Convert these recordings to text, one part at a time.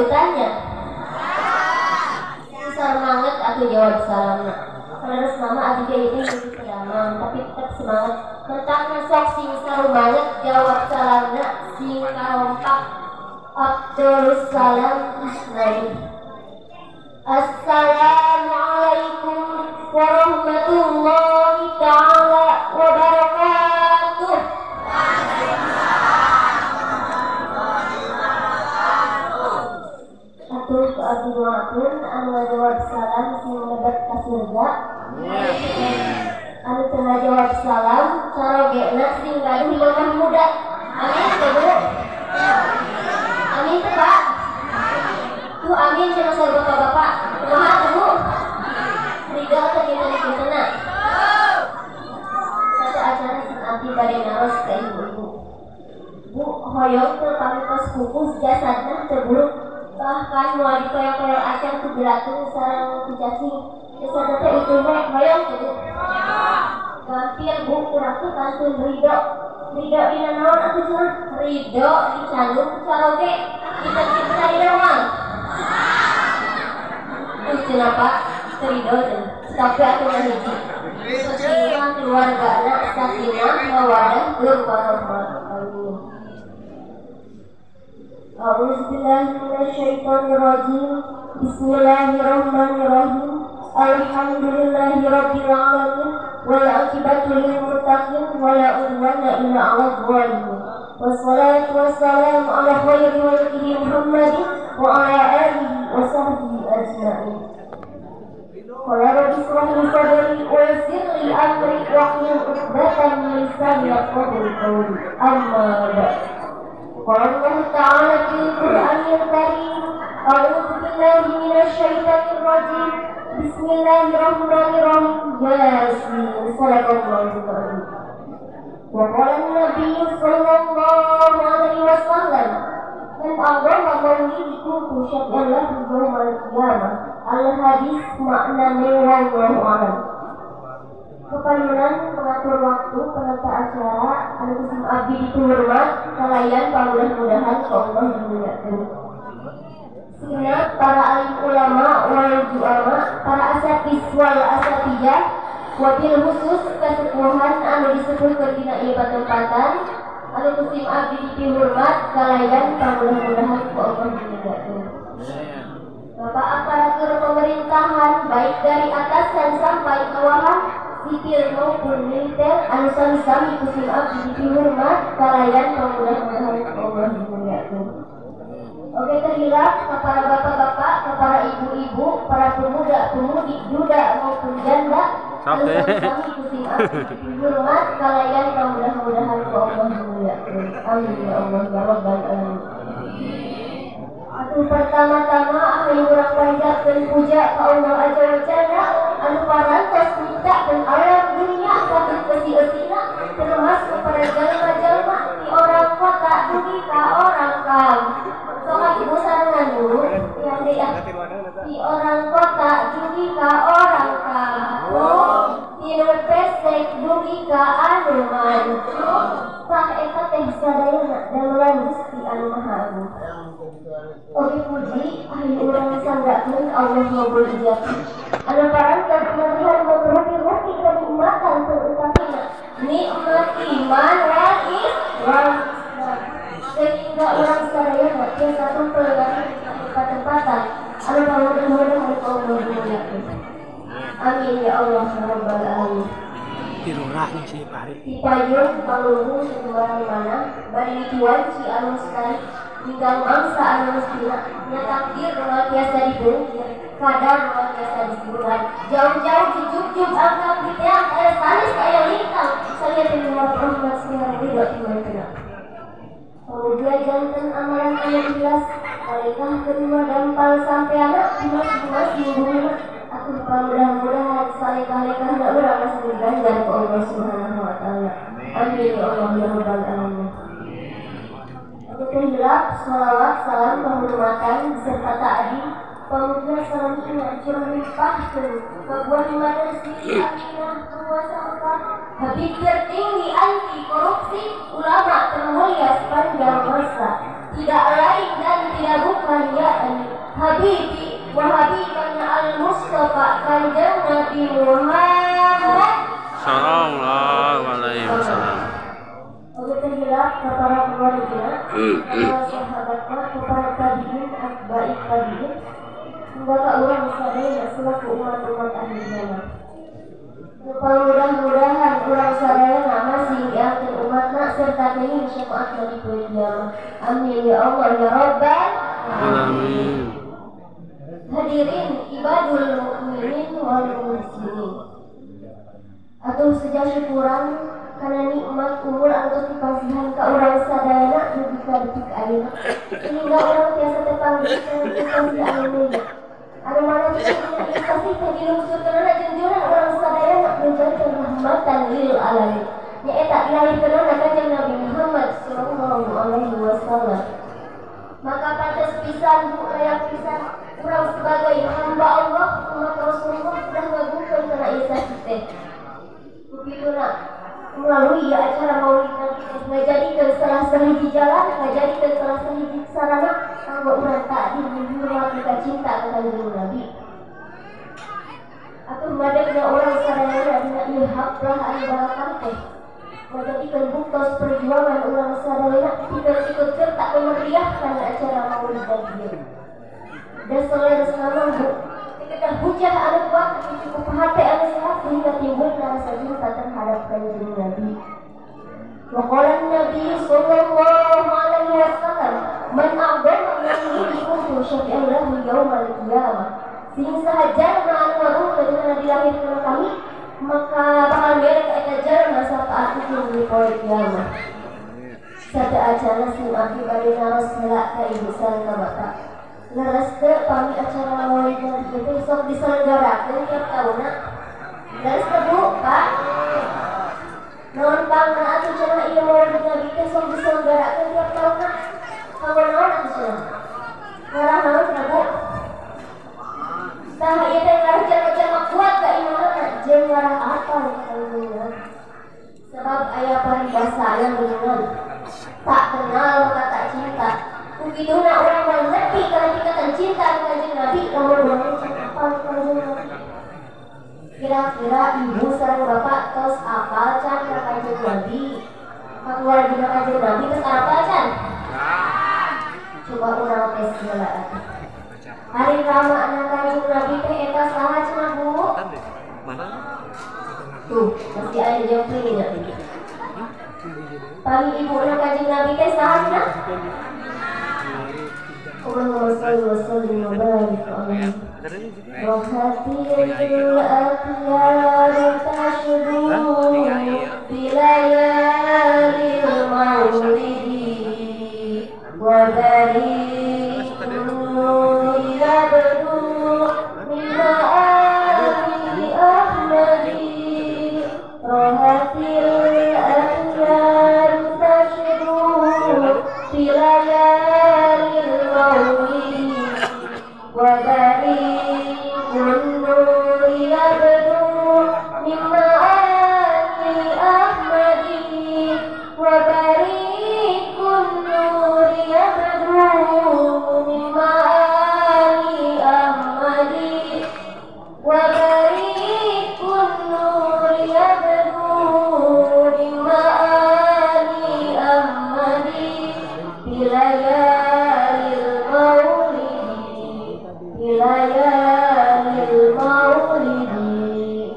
kelanjutannya. Sing semangat atau jawab salamna. Karena selama abdi ge ieu teu tapi tetap semangat. Pertama sok sing sarumanget jawab salamna sing karompak. Abdul Salam Isnani. Assalamualaikum warahmatullahi taala wabarakatuh. Atuh ku abdi doakeun anu ngajawab salam sing lebet ka surga. Anu teu ngajawab salam carogena sing gaduh lemah muda. Amin teu Bu? Amin teu Pak? Tuh amin cenah saur bapak-bapak. Kumaha teu Bu? Ridho teu kinten-kintena? Satu acara sing abdi bade naros ka ibu-ibu. Bu, hoyong teu pamitos kukus jasadna teu buruk, bahkan moal dikoyok-koyok acan ku belatung sareng ku cacing. Jasadna teh utuh we, hoyong teu Bu? Gampil Bu, urang teh kantun ridho. Ridho dina naon atuh cenah? Ridho dicandung ku caroge. Kinten-kintena dina moal. Tuh cenah Pak, teu ridho cenah. Tapi atuh mah hiji. Sakinah keluargana sakinah mawadah tur warahmah. Amin. A'udzubillahi minasyaitonirrajim. Bismillahirrahmanirrahim. Alhamdulillahirabbil alamin wal 'aqibatu lil muttaqin wa la 'udwana illa 'alal zalimin. Wassalatu wassalamu ala khairi khalqihi Muhammadin wa ala alihi wa sahbihi ajma'in. Qala rabbi ishrah li sadri wa yassir li amri wahlul 'uqdatam min lisani yafqahu qawli. Amma ba'd. Qala Allah ta'ala fil Qur'anil Karim, a'udzu billahi minasyaitonir rajim. Bismillahirrahmanirrahim. Yasin. Shadaqallahul azim. Wa qala an-nabiy sallallahu alaihi wasallam, man a'zama mawlidi kuntu syai'an lahu yaumal qiyamah. Al-hadis maknane wallahu a'lam. Kepayunan pengatur waktu penata acara anu kusim abdi dipihormat kalayan pamudah-mudahan ku Allah dimuliakeun. Segenap para alim ulama wal juama, para asatis wal asatiyah, wabil khusus kesepuhan anu disepuhkeun dina ieu patempatan anu kusim abdi dipihormat kalayan pamudah-mudahan ku Allah dimuliakeun. Bapak aparatur pemerintahan baik dari atasan sampai bawahan, sipil maupun militer anu sami-sami kusim abdi dipihormat kalayan pamudah-mudahan ku Allah dimuliakeun. Oke, terhilap ke para bapak-bapak, ke para ibu-ibu, para pemuda-pemudi, duda maupun janda anu sami-sami kusim abdi dipihormat kalayan pamudah-mudahan ku Allah dimuliakeun. Amin ya Allah ya Rabbal alamin. Atuh pertama-tama ahli urang panjatkeun puja ka Allah Azza wa Jalla anu parantos nyiptakeun alam dunia katut besi-esina termasuk para jalma-jalma ti orang kota dugi ka orang kampung. Sok ibu sarengan dulu yang deui ah. Ti orang kota dugi ka orang kampung, ti nu pesek dugi ka anu mancung. Tah eta teh sadayana damelan Gusti anu Maha Agung. Oke puji ahli urang sanggakeun Allah ngabul ijabah. Anu parantos masihan rupi-rupi kenikmatan teu nikmat iman wal Islam. Sehingga urang sadayana tiasa tumpel tempatan anu pamudah-mudahan ku Allah dimuliakeun. Amin ya Allah ya Rabbal alamin. Tirurahnya si Pari. Di payung pangluhung setumbarang mana bari dituan si anu sekali hingga mangsa anu mestina nya takdir moal tiasa dipungkir kadar moal tiasa disiburan jauh-jauh dijugjug angkang diteang aya sanes aya lintang salian teh luar rahmat sing ridho ti mantenna. Pamugia janten amalan anu ikhlas kalekah kedua dampal sampeana dimas-dimas bumina atuh pamudah-mudahan salekah-lekahna urang masih diganjar ku Allah Subhanahu wa taala. Amin ya Allah ya Rabbal alamin. Terhilap sholawat salam penghormatan beserta ta'zim pamugia salam ina curah limpahkeun ka buah mana Siti Aminah penguasa Mekah, habib tertinggi anti korupsi, ulama termulia sepanjang masa, tidak lain dan tidak bukan yakni para sahabatna, ka para tabiin, atba'i tabiin, hingga ka urang sadaya selaku umat-umat ahli zaman. Mudah-mudahan urang sadayana masih diangkeun umatna serta kenging syafaatna di poe kiamat. Amin ya Allah ya Rabbal alamin. Hadirin ibadul mukminin wal muslimin. Atuh sejak syukuran karena nikmat umur anu dipasihan ka urang sadayana dugi ka detik ayeuna sehingga urang tiasa terpanggil kana anu mulia. Anu mana dina ieu kasih teh dilungsurkeunana junjuran urang sadayana menjadikan rahmatan lil alamin. Nyaeta dilahirkeunana Kanjeng Nabi Muhammad sallallahu alaihi wasallam. Maka pantes pisan bu layak pisan urang sebagai hamba Allah umat Rasulullah sudah ngagungkeun kana ieu sasih teh. Begituna melalui acara maulid Nabi ngajadikeun salah sahiji jalan, ngajadikeun salah sahiji sarana kanggo urang takdir menghormati ka cinta ka Kanjeng Nabi. Atuh madegna urang sadayana dina ieu haplah anu barakah teh ngajadikeun buktos perjuangan urang sadayana pikeun ikut serta memeriahkan acara maulid Nabi. Da saleresna mah bu kedah hujah anu kuat cukup hati anu sehat sehingga timbul rasa cinta terhadap Kanjeng Nabi. Wa qala Nabi sallallahu alaihi wasallam, man a'dhama minni kuntu syafi'an lahu yaumal qiyamah. Sing saha jalma anu ngagungkeun dina dilahirkeun kami, maka bakal mere ka eta jalma syafaat di poe kiamat. Sada acara sing abdi bade naros heula ka ibu sareng ka bapak. Leres teu pami acara maulid Nabi teh sok diselenggarakeun tiap taunna. Leres teu Bu, Pak? Naon pangna atuh cenah ieu maulid Nabi teh sok diselenggarakeun tiap taunna? Kanggo naon atuh cenah? Ngarah naon cenah Bu? Tah ieu teh ngarah jalma-jalma kuat keimananna jeung ngarah apal ka Kanjeng Nabi. Sebab aya paribasa yang geuningan tak kenal maka tak cinta. Begituna urang mah ngerti kana tingkatan cinta ka Kanjeng Nabi lamun urang can apal ka Kanjeng Nabi. Kira-kira ibu sareng bapak tos apal can ka Kanjeng Nabi? Kaluargina Kanjeng Nabi tos apal can? Coba urang tes heula atuh. Ari rama anak Kanjeng Nabi teh eta saha cenah Bu? Tuh, masih ada jempling nya. Pami ibuna Kanjeng Nabi teh saha cenah? Allahumma shalli wa sallim wa barik alaihi. Rohatil akyar tashdu bilayalil maulidi wa bari'un yabdu min ma'ali ahmadi. Rohatil akyar tashdu bilayalil maulidi wa bari'un yabdu min ma'ali ahmadi wa bari'un yabdu min ma'ali ahmadi wa bari'un yabdu min ma'ali ahmadi bilayalil maulidi bilayalil maulidi.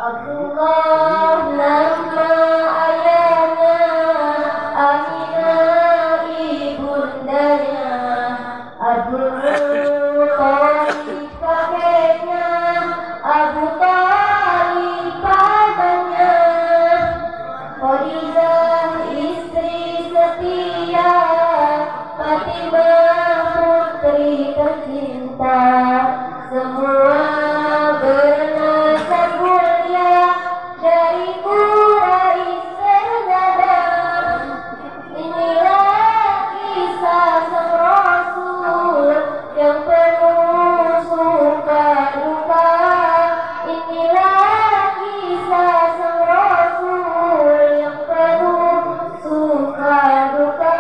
Abdullah nama ayahnya, Aminah ibundanya, Abdul Muthalib kakeknya, Abu Thalib pamannya, Khadijah istri setia, Fatimah putri tercinta, semua bernasab mulia dari Quraisy ternama. Inilah kisah sang Rasul yang penuh suka duka. Inilah kisah sang Rasul yang penuh suka duka,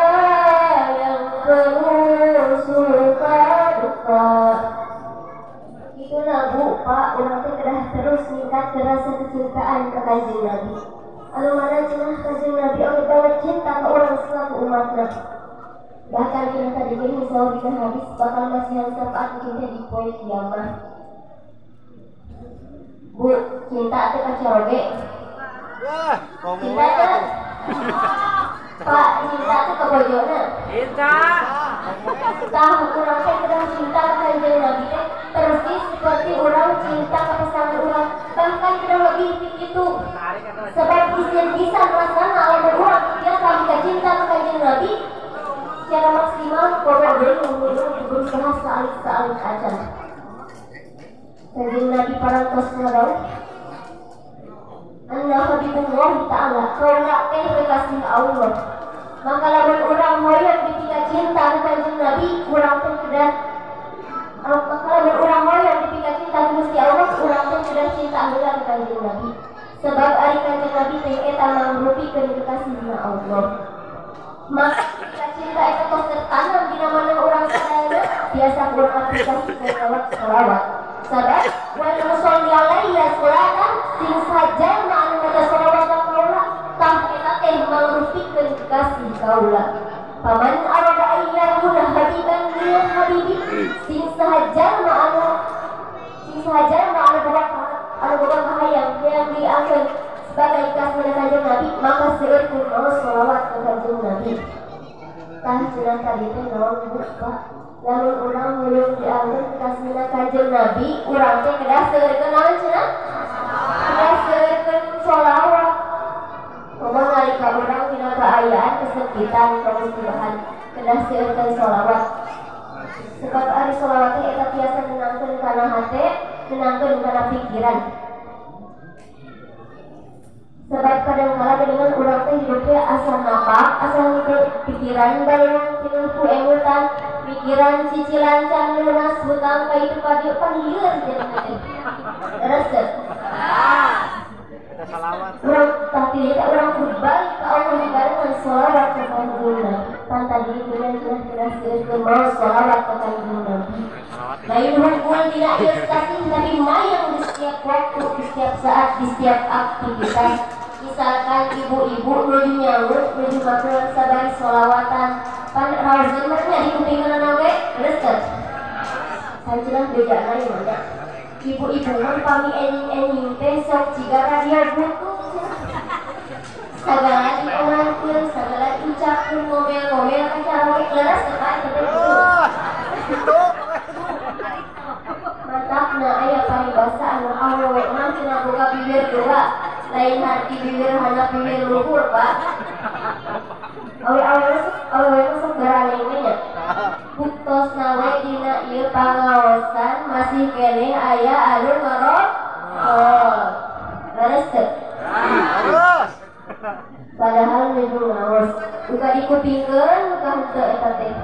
yang penuh suka duka. Itulah Bu, Pak, urang teh kedah terus ningkatkeun rasa kecintaan ka Kanjeng Nabi. Anu mana cenah Kanjeng Nabi oge banget cinta ka urang selaku umatna. Bahkan Bahkan cenah tadi ge misalnya dina hadis bakal masihan syafaat cinta di poe kiamat. Bu, cinta teh ka caroge. Cinta teh. Pak, cinta teh ka bojona. Cinta. Tah urang teh kedah cinta ka Kanjeng Nabi teh persis seperti urang cinta ka pasangan urang, bahkan kedah lebih ti kitu. Sebab isin pisan rasana lamun urang tiasa mika cinta ka Kanjeng Nabi secara maksimal pokok deui berusaha saalik-saalik acan. Kanjeng Nabi parantos ngadawuh, Anna Habibullah Ta'ala, kaula teh kekasih Allah. Maka lamun urang hoyong dipika cinta ka Kanjeng Nabi, urang teh kedah maka lamun urang hoyong dipika cinta ka Gusti Allah, urang teh kedah cinta heula ka Kanjeng Nabi. Sebab ari Kanjeng Nabi teh eta mangrupikeun kekasihna Allah. Maka ketika cinta eta tos tertanam dina manah urang sadayana, biasa urang aplikasikeun lewat sholawat. Sabab wal musolli alaihi sholatan sing sajalma anu maca sholawat ka kaula, tah eta teh mangrupikeun kekasih kaula. Paman arada ayyakuna habiban lil habibi, sing sajalma anu boga kahayang yang diangkeun sebagai kasihna Kanjeng Nabi, maka seueurkeun maos sholawat ka Kanjeng Nabi. Tah cenah tadi teh naon Bu, Pak? Lamun urang hoyong diangkeun kasihna Kanjeng Nabi, urang teh kedah seueurkeun naon cenah? Kedah seueurkeun sholawat. Komo nalika urang dina kaayaan kesempitan, kemusibahan, kedah seueurkeun sholawat. Sebab ari sholawat teh eta tiasa nenangkeun kana hate, nenangkeun kana pikiran. Sebab kadang-kala dengan urang teh hidupnya asa napak, asa henteu pikiran bayangan kieu ku emutan, pikiran cicilan can lunas hutang ka itu ka dieu pan lieur jadina teh. Leres teu? Urang tah ti dieu urang kudu balik ka Allah dibarengan sholawat ka Kanjeng Nabi. Pan tadi geuna cenah kedah seueurkeun maos sholawat ka Kanjeng Nabi. Lain hungkul dina ieu kasih tapi mayang di setiap waktu, di setiap saat, di setiap aktivitas. Misalkan ibu-ibu nuju nyaur, nuju makeun sabari sholawatan, pan raoseun mah nya dikupingkeun oge, leres teu? Pan cenah bejana ieu mah. Ibu-ibu mah pami enjing-enjing teh sok jiga radio butut cenah. Sagala diomongkeun, sagala diucapkeun, ngomel-ngomel ka caroge, leres teu Pak eta teh kitu? Matakna aya paribasa anu awewe mah cenah boga bibir dua, lain hati bibir handap bibir luhur Pak. Awewe mah sok garaneng we nya. Buktosna we dina ieu pangaosan masih keneh aya anu ngarokok. Leres teu? Leres. Padahal nuju ngaos, uga dikupingkeun ka henteu eta teh.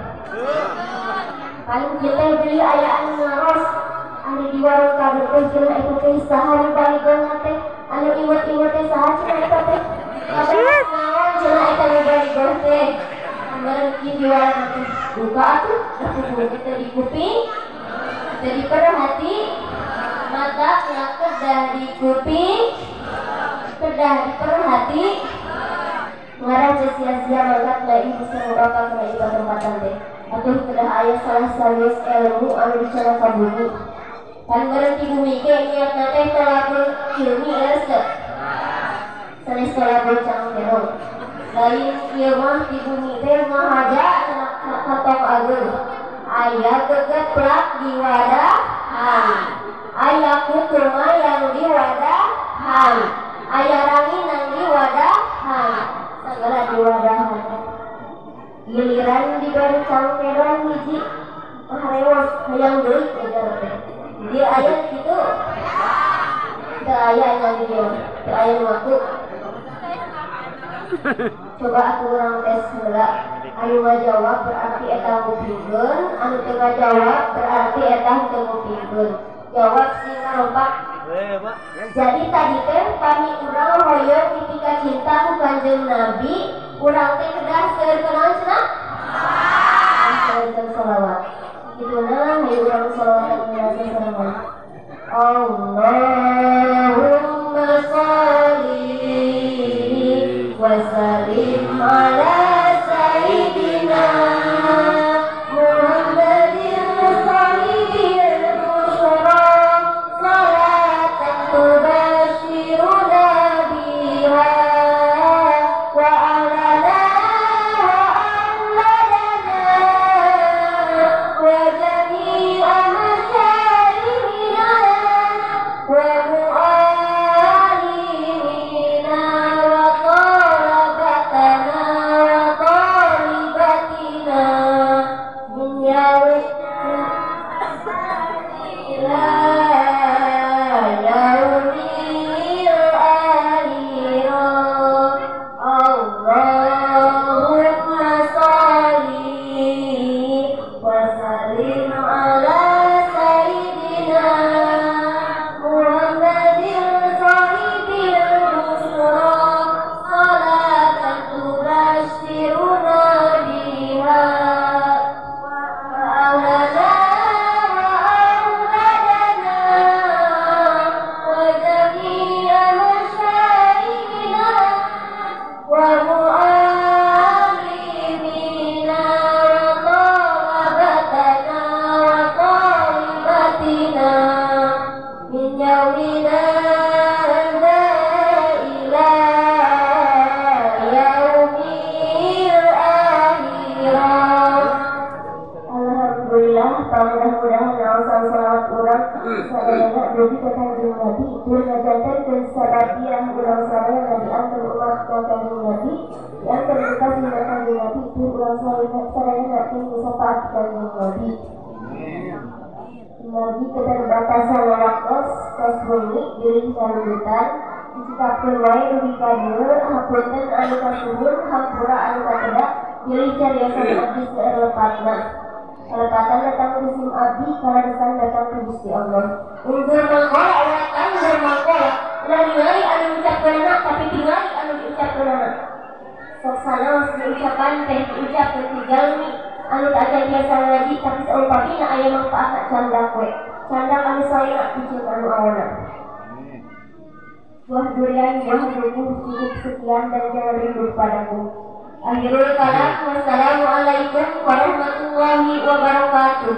Paling kita beli aya anu ngaos, anu di warung kadu teh cenah eta teh saha nu baligona teh, anu imut-imut teh saha cenah eta teh. Padahal naon cenah eta nu baligon teh. Merengki di warung teh. Buka atuh, atuh teh di kuping, teh diperhati, mata kedah di kuping, kedah diperhati. Ngarah teh sia-sia mangkat lain bisa ngurangkan kana ieu tempatan teh. Atuh kedah aya salah sawios ilmu anu dicandak ka bumi. Pan berhenti bumi ge niatna teh tolakul ilmi leres teu? Sanes tolakul cangkerong. Lain ieu mah di bumi teh ngahaja cenah katong ageung. Aya gegeplak diwadahan, aya kutu mayang diwadahan, aya ranginang diwadahan, sagala diwadahan. Giliran diberi cangkerong hiji harewos hayang deui ujar teh. Dia aya kitu. Teu aya nya di dieu, teu aya nu ngaku. Coba atuh urang tes heula. Anu ngajawab berarti eta ngupingkeun, anu teu ngajawab berarti eta henteu ngupingkeun. Jawab sing karompak. Jadi tadi teh pami urang hoyong dipika cinta ku Kanjeng Nabi, urang teh kedah seueurkeun naon cenah? Seueurkeun sholawat. Kituna hayu urang sholawatan merasa sarengan. Allahumma sholli wa sallim ala sayyidina Atau mudah-mudahan naosan salawat urang sadayana dugi ka Kanjeng Nabi tur ngajantenkeun sababiah urang sadayana diangkeun umat ka Kanjeng Nabi, diangkeun kekasih ka Kanjeng Nabi, tur urang sadayana ku syafaat Kanjeng Nabi. Margi keterbatasan waktos tos bumi bilih ngalunggutan dicekapkeun wae dugi ka dieu, hapunten anu kasuhun, hampura anu kateda, bilih cariosan abdi seueur lepatna. Kalepatan datang ke sim abdi, kaleresan datang ke Gusti Allah. Undur mangkola ulah tandur mangkola, ulah ningali anu ngucapkeunana tapi tingali anu diucapkeunana. Sok sanaos diucapan teh diucapkeun ku jalmi anu tak acan biasa ngaji tapi saumpamina aya mangfaatna candak we. Candak anu saena piceun anu awona. Buah durian, buah dukuh, cukup sekian dan jangan rindu padaku. Akhirul kalam, wassalamualaikum warahmatullahi wabarakatuh.